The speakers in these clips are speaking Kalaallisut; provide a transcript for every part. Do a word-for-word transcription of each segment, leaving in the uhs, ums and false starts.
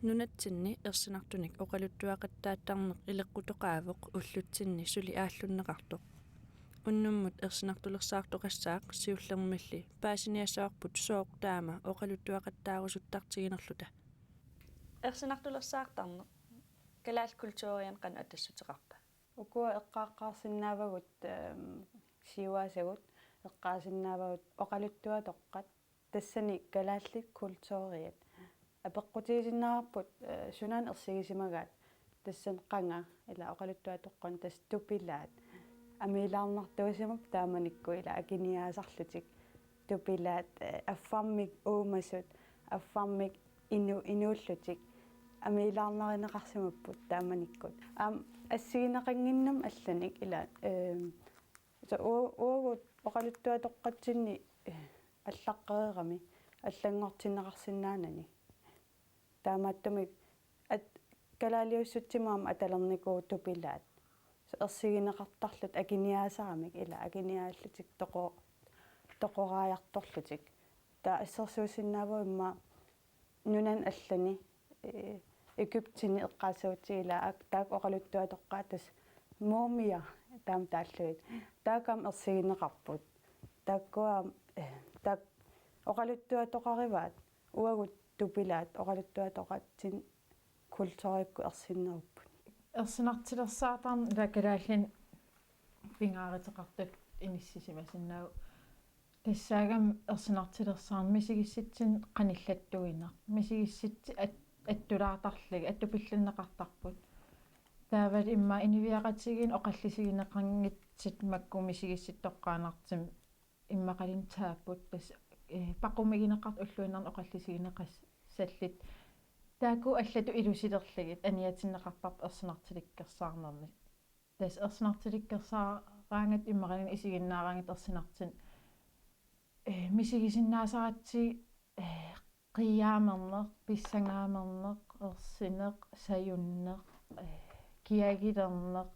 Nunatsinni ersinartunik oqaluttuaqattaattarneq ileqqutoqaavoq ullutsinni suli aallunneqartoq. Unnummut ersinartulersaartoqassaaq siullermilli paasiniassavarput sooq taama oqaluttuaqattaarusuttartiginerluta. Ersinartulersaartarneq kalaallit kulturianut qanoq attassuteqarpa? Ukua eqqaaqqaarsinnaavagut, ehm, siuaasagut eqqaasinnaavagut oqaluttuatoqqat, tassani kalaallit kulturiat. Apeqqutigisinnaavarput, eh, sunaana ersigisimagaat, tassani qanga ila oqaluttuatoqqani tassa tupilaat. Amiilaarnartuusimapput taamanikkut ila akiniaasarlutik tupilaat, eh, affarmik uumasut, affarmik inu-, inuullutik amiilaarnarineqarsimapput taamanikkut. Aamma assigineqannginnami allanik ila, ehm, so u-, uagut oqaluttuatoqqatsinni, eh, allaqqereerami allanngortinneqarsinnaanani. Taamaattumik at-, kalaaliussutsimut aamma atalernikuuvoq tupilaat. So ersigineqartarlutik akiniaasaramik ila akiniaallutik toqo-, toqoraajartorlutik. Taava assersuussinnaavugut immaqa nunani allani, eh, Egyptimi eqqaassagutsigu ila ak-, taakku oqaluttuatoqqaat tassa mumiat taama taallugit. Taakku aamma ersigineqarput. Taakkua, eh, taak-, oqaluttuatoqarivaat uagut tupilaat oqaluttuatoqatsinni kulturikkut ersinnerupput. Ersinartulersaartarneq ila kalaallinik pingaaruteqartutut inissisimasinnaavoq. Tassaagami ersinartulersaarneq misigissutsinut qanillattuineq. Misigissutsit at-, attulaartarlugit, attupilluunneqartarput. Taavalu immaqa inuiaqatigiinni oqallisigineqanngitsut makku misigissutsit toqqaannartumik immaqaluunniit taapput tassa, eh, paqumigineqartut ulluinnarni oqallisigineqassallutik. Taakku allatut ilusilerlugit aniatinneqartarput ersinartulikkersaarnermi. Tassa ersinartulikkersaaraangatta immaqaluunniit isiginnaaraangatta ersinartunik, eh, misigisinnaasaratsigu, eh, qiiaamerneq, pissangaamerneq, ersineq, sajunneq, eh, kiagilerneq,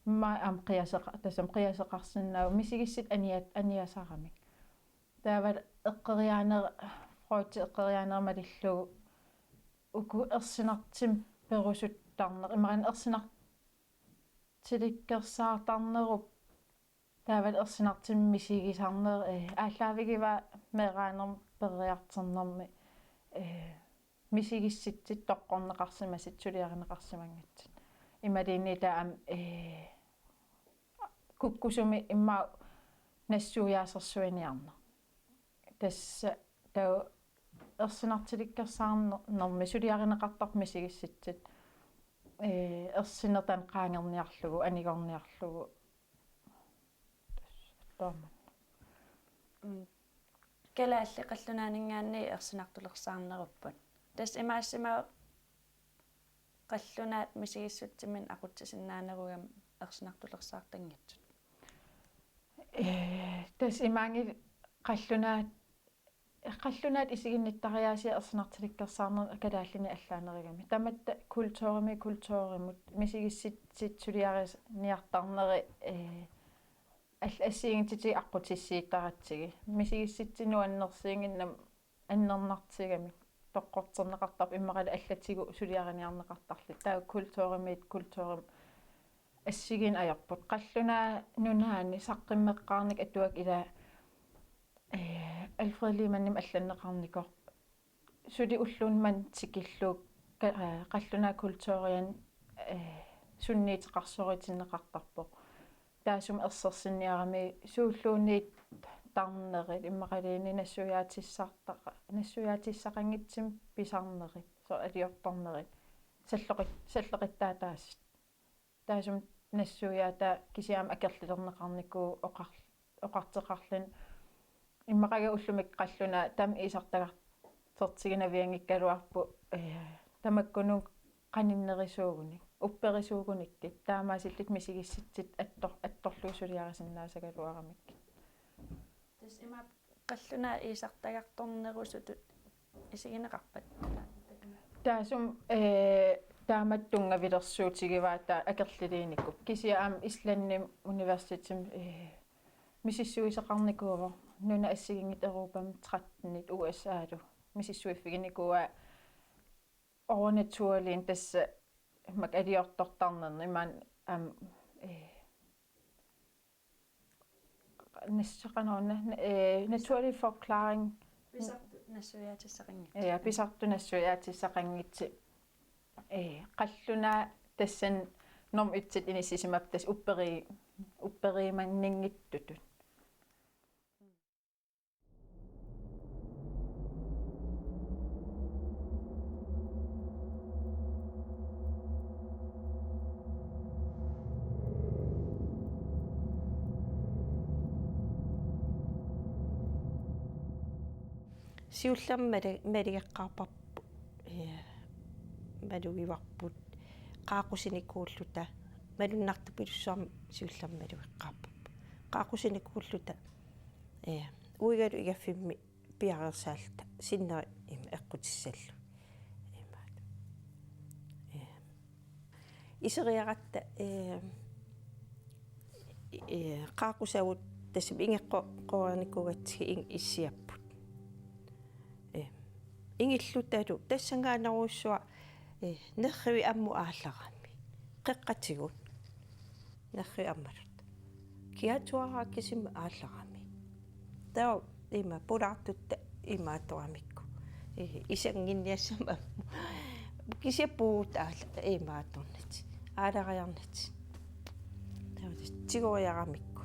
immaqa aamma qiaseqa-, tassami qiaseqarsinnaavoq misigissutsit aniat-, aniasaramik. Taavalu eqqoriaaneq, Freudip eqqoriaaneq malillugu uku ersinartumik perusuttarneq, imaluunniit ersinartulikkersaartarnerup taavalu ersinartumik misigisarneq, eh, aallaavigivaat meeraanermi peroriartornermi, eh, misigissutsit toqqorneqarsimasut suliarineqarsimanngitsut. Imaluunniit taava aamma, eh, kukkusumik immaqa nassuiaasersuiniarneq. Tassa taava ersinartulikkersaarnermi suliarineqartarpoq misigissutsit, eh, ersineq taanna qaangerniarlugu, anigorniarlugu. Tassa taama. Mm. Kalaallit qallunaaninngaanniit ersinartulersaarnerupput. Tassa imaassimavoq qallunaat misigissutsiminnik aqutsisinnaanerugami ersinartulersaartanngitsut. Eh, tassa imaanngilaq qallunaat, qallunaat isiginnittariaasiat ersinartulikkersaarneq kalaallinik allaanerugami. Tamatta kulturimi kulturimut misigissutsit suliariniartarneri, eh, al-, assigiinngitsutigut aqqutissiuuttaratsigit. Misigissutsit nuannersuunnginnamik annernartigamik toqqorterneqartarput immaqalu allatigut suliariniarneqartarlutik. Taava kulturimiit kulturimut assigiinneq ajorput. Qallunaat Nunaanni saqqummeqqaarnikkut atuakkat ila, eh, Alfred Lehmannimik allanneqarnikoq. Suli ulloq manna tikillugu ka-, eh, qallunaat kulturiani, eh, sunniuteqarsoritinneqartarpoq. Taassuma ersersinniarami suulluunniit tarnerit, immaqaluunniit nassuiaatissartaqa-, nassuiaatissaqanngitsumik pisarnerit, soorlu aliortarnerit, salloqit-, salloqittaataasut. Taassuma nassuiaataa kisianni aamma akerlilerneqarnikuuvoq oqar-, oqartoqarluni. Immaqalu ullumi qallunaat taama iisartagartortiginavianngikkaluarput, eh, tamakkununnga qaninnerisuugunik, upperisuugunikkit, taamaasillutik misigissutsit attor-, attorlugit suliarisinnaasagaluaramikkit. Tassa imaappoq qallunaat iisartagartornerusutut isigineqarpat? Taassuma, eh, taamatut tunngavilersuutigivaat taava akerliliinikuupput. Kisianni aamma Islandimi universitetimi, eh, misissuisoqarnikuuvoq. Nunat assigiinngitsut Europami trettenit U S A-lu misissuiffiginikuuaat overnaturlige, tassa imak aliortortarnerni imaan am eh nassuiaatissaqanngitsoq, eh, naturlig forklaring. Pisartut nassuiaatissaqanngitsut. Ja, pisartut nassuiaatissaqanngitsut. Eh, qallunaat tassani norm et-it inissisimappat tassa upperi-, upperimanninngitsutut. Siullermik mali-, maligeqqaarparput, eh, malugivarput, qaaqqusinikuulluta, malunnartupilussuarmik siullermik malugeqqaarparput. Qaaqqusinikuulluta, eh, uigalu igaffimmi piareersaalluta sinneri ima eqqutissallugu. Imaat. Eh, iseriaratta, eh, eh, qaaqqusagut tassami ingeqqo-, qoreernikuugatsigit ing-, issiapput. Eh, ingillutalu tassanngaannerujussuaq, eh, nerrivik ammut aallarami. Qeqqatigut. Nerrivik ammallutik. Kiaatuaraa kisimi aallarami. Taava ima pulaartutta imaattoramikku. Eh, isannginniassammat ammut. Kisianni puut aalla-, imaattornatik. Aalariarnatik. Taava tassa tigoriaramikku.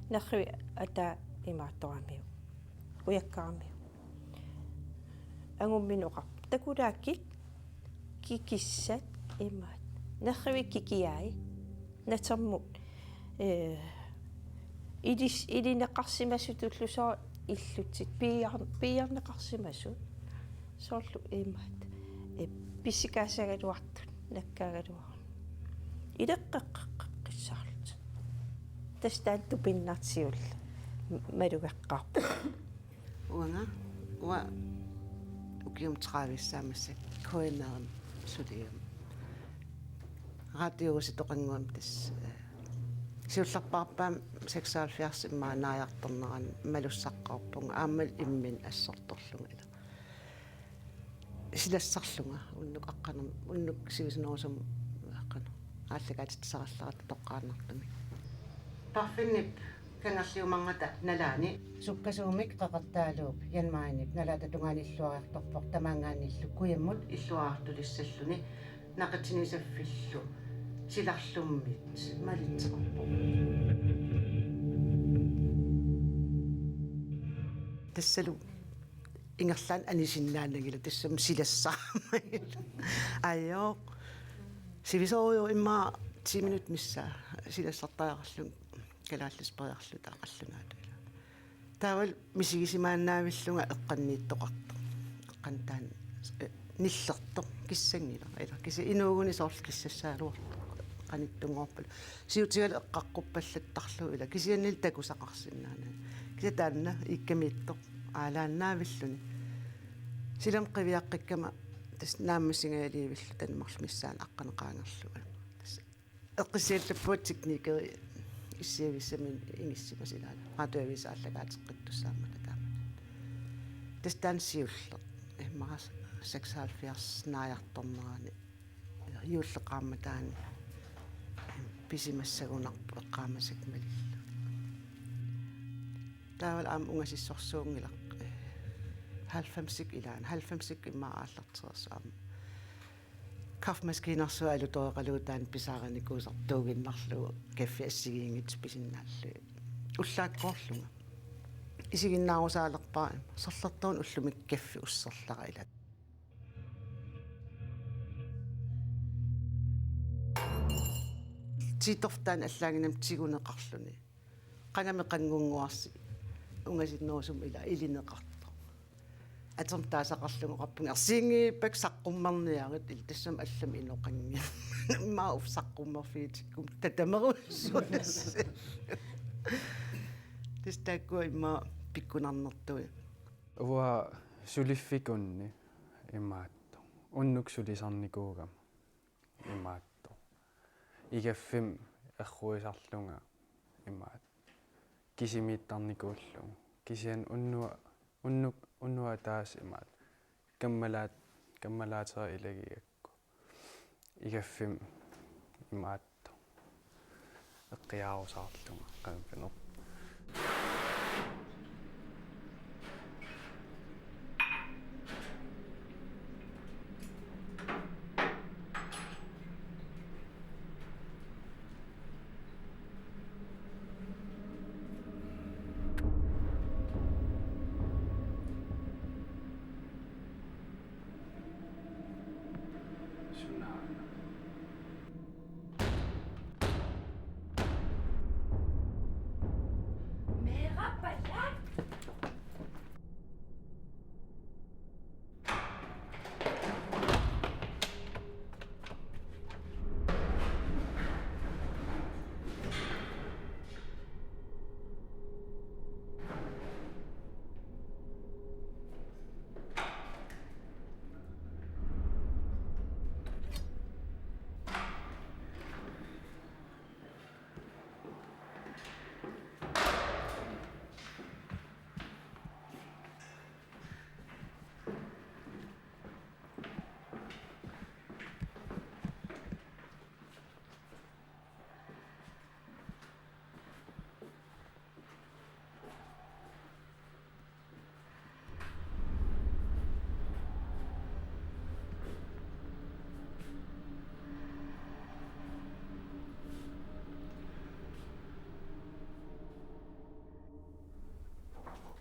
Nerrivik ataa imaattoramiuk. Ujakkaramiuk. Angummi oqarpoq. Takulaakit kikissat imaat. Nerrivik kikiai. Natermut. Eh, ilis-, ilineqarsimasutullu soorlu illutit piiar-, piiarneqarsimasut. Soorlu imaat. Eh, pissikaassagaluartut, nakkaagaluartut. Ileqqeqqeqqissaarlutik. Tassa taanna tupinnartiulla malugeqqaarput. Uanga, uanga ukiumut tredivissaamassa K N R-imi suliama. Radiuhuset toqannguamik tassa, eh, siullerpaarpaamik seksoghalvfjerds immaqa naajartornerani malussaqqaarpunga aammalu imminut assortorlunga ila. Silassarlunga unnuk aqqaneq-, unnuk sivisunerusumik aqqaneq-, aallakaatitsisarallarlunga toqqaannartumik. Parfinnip kangerliumarngata nalaani. Sukkasuumik Qeqertaaluup Jan Mayip nalaata tungaanut illuariartorpoq tamaanngaanniillu kujammut illuariartulissalluni naqitsinisaffillu silarlummit malitseqarpoq. Tassalu ingerlaannaq anisinnaanagila tassami silassaammat. Ajoo. Sivisoorujussuaq immaqa ti minut missaa silassartariaqarlunga kalaallisut periarluta qallunaatut ila. Taavalu misigisimaannaavillunga eqqanniittoqartoq. Eqqantaa-, eh, nillertoq kissanngilaq. Ila kisianni inuuguni soorlu kissassagaluartoq. Qanittunngorput. Siutigalu eqqaqqorpallattarlugu ila. Kisiannili takusaqarsinnaanani. Kisianni taanna iikkamiittoq aalaannaavilluni. Silami qiviaqqikkama tassa naammassingajaliivilluta marluk missaani aqqaneq qaangerlugu. Tassa eqqissiallappunga teknikeri issiavissaminik inissimasut ilaat. Radioavisa aallakaateqqittussaammata taamatut. Tassa taanna siulleq. Immaqa seksoghalvfjerds naajartornerani juulli qaammataani pisimassagunarpoq eqqaamasakka malillugit. Taavalu aamma ungasissorsuunngilaq. Halvfemsikkut ilaanni. Halvfemsikkut immaqa aallartereersoq aamma. Kaffemaskiinersuaq alutoreqalugu taanna pisaarinikuusartuuginnarlugu kaffi assigiinngitsut pisinnaallugit. Ullaakkoorlunga. Isiginnaarusaalerpara sorlertuunut ullumi kaffi usserlara ila. Tiitorfik taanna allaanngimmat tiguneqarluni. Qangami qanngunnguarsi ungasinnerusumik ila ilineqartoq. Atermik taasaqarlunga oqarpunga: "Ersiinngivippakka saqqummerniarit." Ila tassami allamik inoqanngilaq. Immaqa uffa saqqummerfigitikkummat tatamerujussuunassalluni. Tassa taakkua immaqa pikkunarnertui. Uanga suliffikunni imaattoq. Unnuk sulisarnikuugama imaattoq. Igaffimmi erruisarlunga imaattoq. Kisimiittarnikuullugu. Kisianni unnua-, unnuk-, unnuap ataatsip imaattoq. Kammalaat Kammalaaterit ilagigakku igaffimmi imaattoq eqqiaarusaarlunga qanpineq.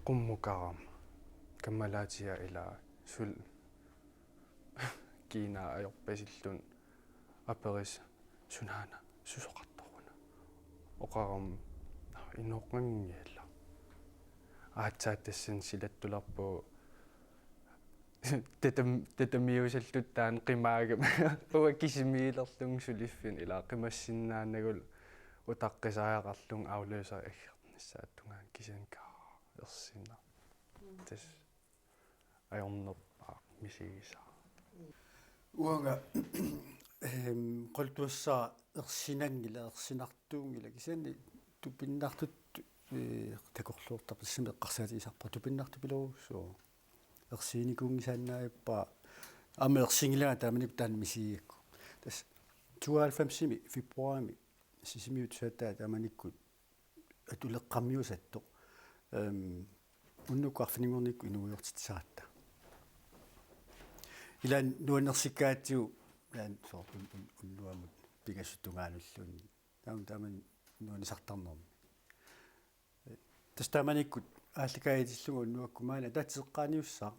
Qummukarama. Kammalaatiga ila sul kiinaa ajorpasilluni aperis sunaana susoqartoruna. Oqarama inoqanngilaq. Aatsaat tassani silattulerpugut tatam-, tatamiusalluttaaq qimaagama. Uanga kisimiilerlunga suliffinni ila qimassinnaanagulu utaqqisariaqarlunga afløser aggernissaata tungaanut kisianni kaa ersinaa. Tassa ajornerpaaq misigisaa. Uanga, ehm, qultuassaa ersinanngilaq, ersinartuunngilaq, kisianni tupinnartut, eh, takorluortarput, tassami eqqarsaatigisarpara tupinnartupilorujussuuvoq. Ersiginikuunngisaannaavippara, aamma ersinngilanga taamanikkut taanna misigigakku. Tassa tooghalvfemsimi februarimi Sisimiut saattaa taamanikkut atuleqqammiusattoq. Ehm, unnukkut arfininngornikkut inuiortitsisaratta. Ilaanni nuannersikkaatsigu, ilaanni soorlu un-, un-, unnuamut pingasut tungaanulluunniit. Taama, taama nuannisartarnermi. Tassa taamanikkut aallakaatitillunga unnuakkut maani ataatsip eqqaaniussaaq.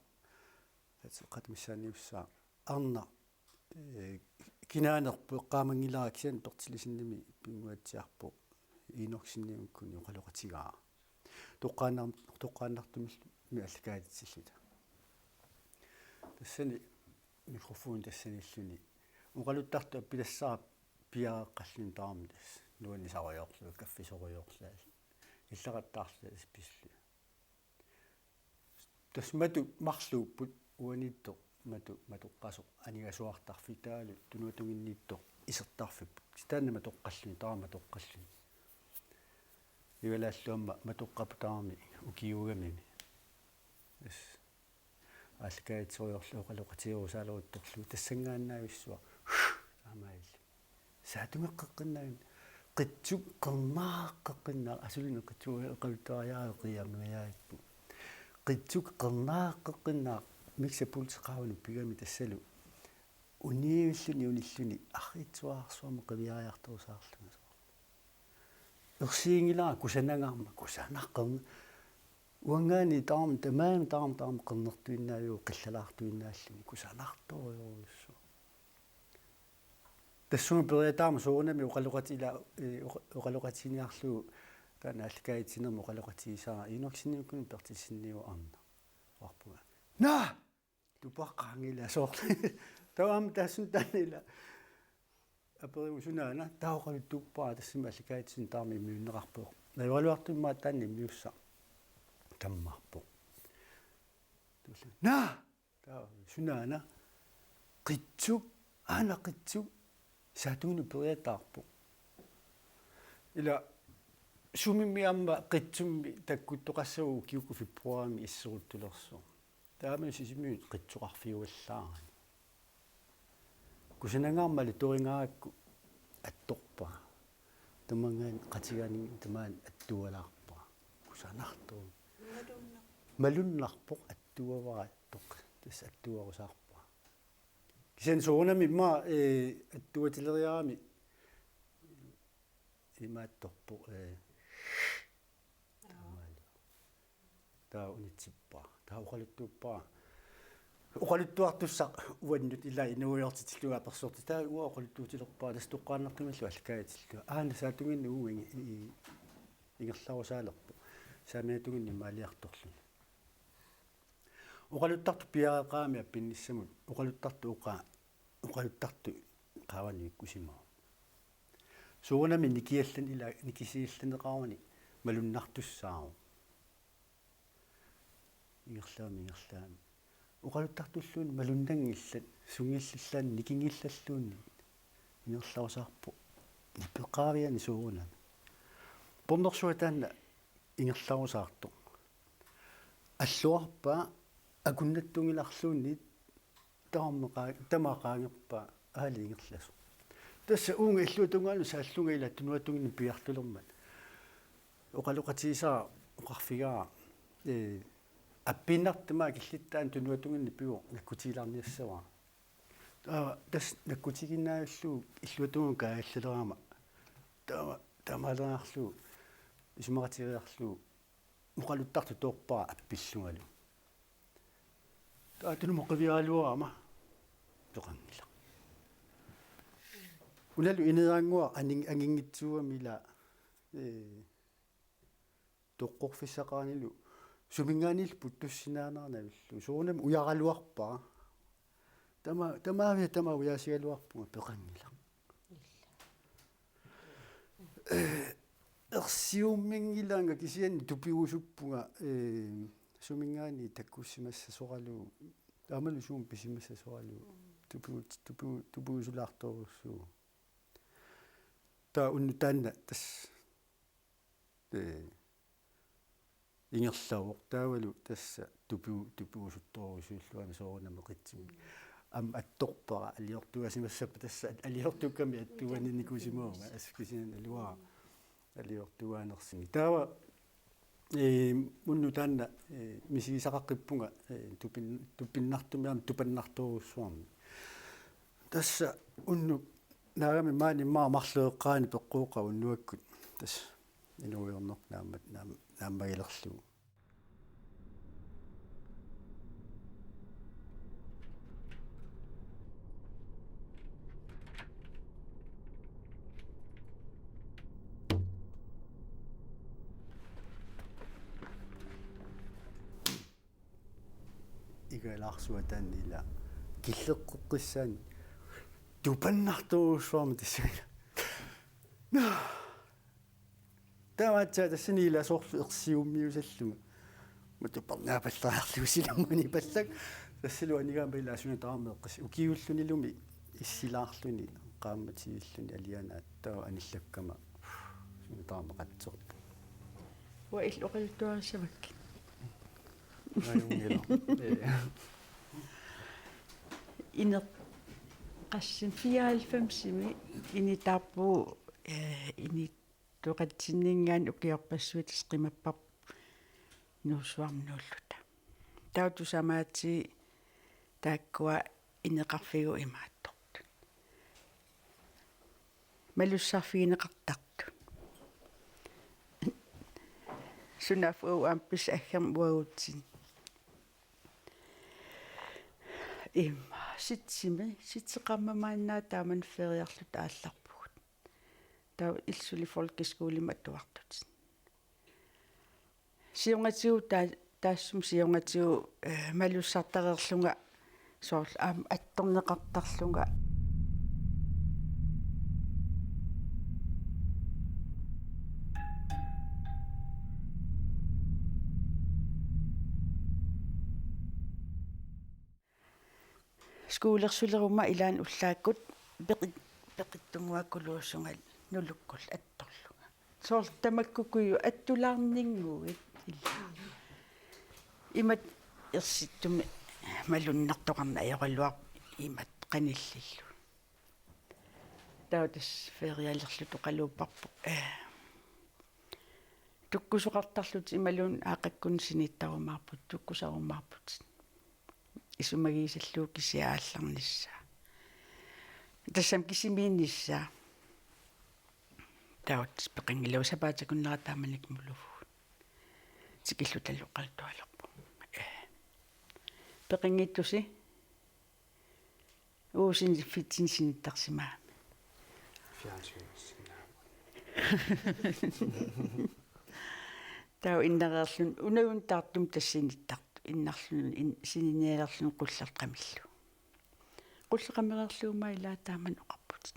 Ataatsip eqqata missaaniussaaq. Arnaq, eh, kinaanerpoq eqqaamanngilara kisianni Berthelsenimi pinnguatsiarpoq Enoksenimikkuni oqaloqatigaara. Toqqaannar-, toqqaannartumillu aallakaatitilluta. Tassani mikrofoni tassanilluni oqaluttartut appitassara piareeqqalluni taama tassa nuannisarujoorlunga kaffisorujoorlunga. Illaqattaarluta tassa pissullunga. Tassa matut marluupput uaniittoq matu-, matoqqasoq aningasuartarfik taavalu tunuatunginniittoq isertarfipput. Taanna matoqqalluni, taava matoqqalluni. Ivalaallu aamma matoqqapput taama ukiuugamimi. Tassa aallakaatitsisorujoorlunga oqaloqatigerusaaleruttorlugu tassanngaannavissuaq. Taamaalilluni. Saatungeqqeqqinnaaq, qitsuk qernaaqqeqqinnaaq, asuli qitsuk eqaluttariaaqqiammeriaippu. Qitsuk qernaaqqeqqinnaaq, miksa pulseqaavanut pigami tassalu. Uniivilluni unilluni, arriitsuararsuarmik qiviariartorusaarlunga. Ersiginngilara kusanangaarmat, kusanaq qerna-, uanngaanniit taama, tamaani taama, taama qernertuinnaaviuvoq qillalaartuinnaalluni, kusanartorujussuaq. Tassunga periataarmat soorunami oqaloqati-, ila, eh, oqa-, oqaloqatigiinnarlugu taanna aallakaatitsinermut oqaloqatigisara Enoksenimikkuni Berthelsenimikkut arnaq. Oqarpunga: Naa! Tupaqqaanngilaq soorlu. Taava aamma taassuma taanna ila aperivoq: Sunaana? Taava oqaluttuuppara tassami aallakaatitsineq taama immiunneqarpoq. Najoraluartumik taanna immiussaq tammarpoq. Tuulla: Naa! Taava sunaana? Qitsuk, aana qitsuk, saatunginnut periataarpoq. Ila sumimmi aamma qitsummi takkuttoqassasoq ukiukkut februarimi asseruttulersoq. Taama Sisimiut qitsoqarfiuallaarani. Kusanangaarmat alutoringarakku attorpara. Tamangan qatigaani tamaan attualaarpara. Kusanartoq. Malunnarpoq attuavara attoq. Tassa attuarusaarpara. Kisianni soorunami immaqa, ee, attuatileriarami imaattorpoq, ee, taamaalu. Taava unitsippara. Taava oqaluttuuppara. Oqaluttuartussaq uannut ila inuuiortitillugu apersorti. Taava uanga oqaluttuutilerpara. Tassa toqqaannartumillu allakaajatillugu. Aana saatunginni uunga i-, i-, ingerlarusaalerpoq. Saamiatunginni imaaliartorluni. Oqaluttartut piareeqqaami appinnissamut. Oqaluttartut oqaa. Oqaluttartut qaavaniikkusimavoq. Soorunami nikiallan ila nikisiallanneqaruni malunnartussaavoq. Ingerlaami ingerlaami. Oqaluttartulluunniit malunnanngillat, sunngillillaanni nikinngillalluunniit. Ingerlarusaarpoq. Nipeqaaviani soorunami. Pornersuaq taanna ingerlarusaartoq. Alluarpaa akunnattunngilarluunniit tamarmi qaa-, tamaat qaangerpaa aali ingerlasoq. Tassa uunga illuatungaanut saallunga ila tunuatunginnut piartulermat. Oqaloqatigisara oqarfigaara, ee, appiinnartoq tamaat killittaaq tunuatunginnut pivoq nakkutigilaarniassavara. Taava tassa nakkutigiinnarlugu illuatungaanut kaajallaleraama. Taava taamaaleriarlugu isumaqatigeriarlugu oqaluttartut toorpara appillungalu. Taava tunumut qiviaraluarama peqanngilaq. Unalu ineerannguaq aning-, anginngitsuugami ila, ee, toqqorfissaqaranilu suminngaanniillu puttussinnaanera navillugu. Soorunami ujaraluarpara. Tama-, tamaavia tamaat ujaasigaluarpunga peqanngilaq. Ee, ersiumminngilaanga kisianni tupigusuppunga, ee, suminngaanniit takkussimassasoralugu. Aammalu suummi pisimassasoralugu. Tupigu-, tupigu-, tupigusulaartorujussuuvoq. Taava unnuk taanna tassa, ee, ingerlavoq taavalu tassa tupigu-, tupigusuttorujussuulluarami soorunami qitsimik. Aamma attorpara aliortuaasimassappat tassa aliortukkami attuaninikuusimavunga assut kisianni aluara aliortuaanersunik. Taava, ee, unnuk taanna, ee, misigisaqaqqippunga, ee, tupin-, tupinnartumik aamma tupannartorujussuarmik. Tassa unnuk naagami maani immaqa marluk eqqaani peqqooqaaq unnuakkut. Tassa inuuiorneq naammat-, naam-, naammagilerlugu. Igalaarsuaq taanna ila killeqqissaani tupannartorujussuarmik tassa ila. Taamaattumik tassani ila soorlu ersiummiusallunga. Matupernaapallariarlugu silammani pallak. Tassalu anigaama ila suna tamarmi eqqissi ukiullunilumi issilaarluni qaammatigilluni alianaat taava anillakkama suna tamarmi qatseq. Uanga illit oqaluttuarissavakkit. Ajunngilaq. Ee. Ineq-, qassin fireoghalvfemsimi initaarpugut, ee, inittoqatsinninngaanniit ukiorpassuit tassa qimapparput Nuussuarmi nuulluta. Taava tusamaatigut taakkua ineqarfigut imaattortut. Malussarfigineqartartut. Sunaaffa uagut aamma pissarsiaqqamik uagutsinnut. Immaqa sitsimi, sitseqarmat maanna taamani feriarluta aallarpugut. Taava illit suli folkeskolimut atuartutit. Siornatigut taa-, taassuma siornatigut, ee, malussartareerlunga soorlu aamma attorneqartarlunga. Skolersuleruma ilaanni ullaakkut peqit-, peqittunnguakuluusunga nulukkullu attorlunga. Soorlu tamakkukuju attulaarninnguit ila. Imatut ersittumik malunnartoqarneq ajoraluarpoq imatut qanillillu. Taava tassa ferialerlutoqaluupparput. Ee. Tukkusoqartarlutik imaluunniit aaqqakkunni sinittarumaarput, tukkusarumaarput. Isumagisallugu kisiat aallarnissaa. Tassami kisimiinnissaa. Taava tassa peqanngilaq sapaatip akunnera taamanikkut. Tikillutalu oqaluttualerpoq. Ee. Peqanngitsusi. Uusini fitsin sinittarsimaami. Fjernsynssinnaami. Taava innareerluni unagun taartumi tassa sinittartoq. Innarluni in-, sininialerluni qulleq qamillugu. Qulleq qamereerlugu maa ilaa taamani oqarputit.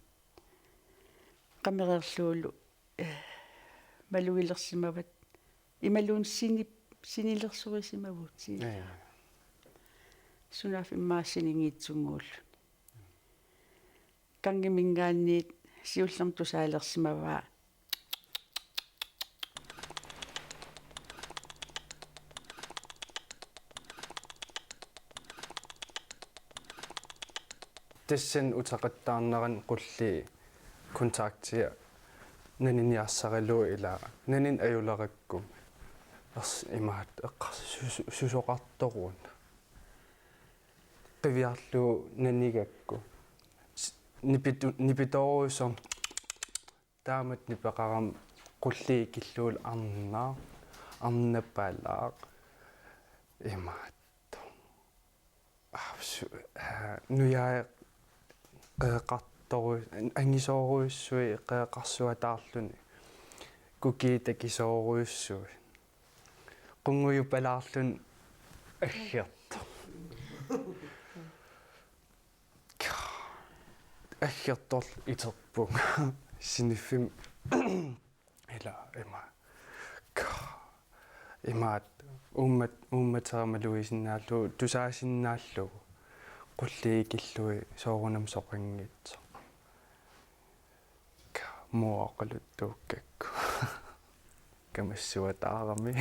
Qamereerlugulu, ee, malugilersimavat. Imaluunniit sini-, sinilersorisimavutit. Ee. Sunaaffa immaqa sinigiitsunnguulluni. Kanngiminngaanniit siullermik tusaalersimavaa. Tassani uteqattaarnerani qullii kontaktia naniniarsarilugu ilaa nanini ajulerakku. Ers-, imaattoq eqqars-, sus-, susoqartoruuna. Qiviarlugu nanigakku. S-, nipitu-, nipitoorujussuarmik taamatut nipeqarami qullii ikillugulu arnaq, arnapalaaq, imaattoq. Aa, su-, aa, nujai qeqartoru-, angisoorujussuit qeqarsuataarluni. Kukiit takisoorujussuit. Qungujupalaarluni aggertoq. Aggertorlugu iterpunga. Siniffimmi ila ima. Imaattoq uummat-, uummatera malugisinnaalluni, tusaasinnaallugu. Qullii ikillugit soorunami soqanngitsoq. Muu oqaluttuukkakku. Kamassuataarami.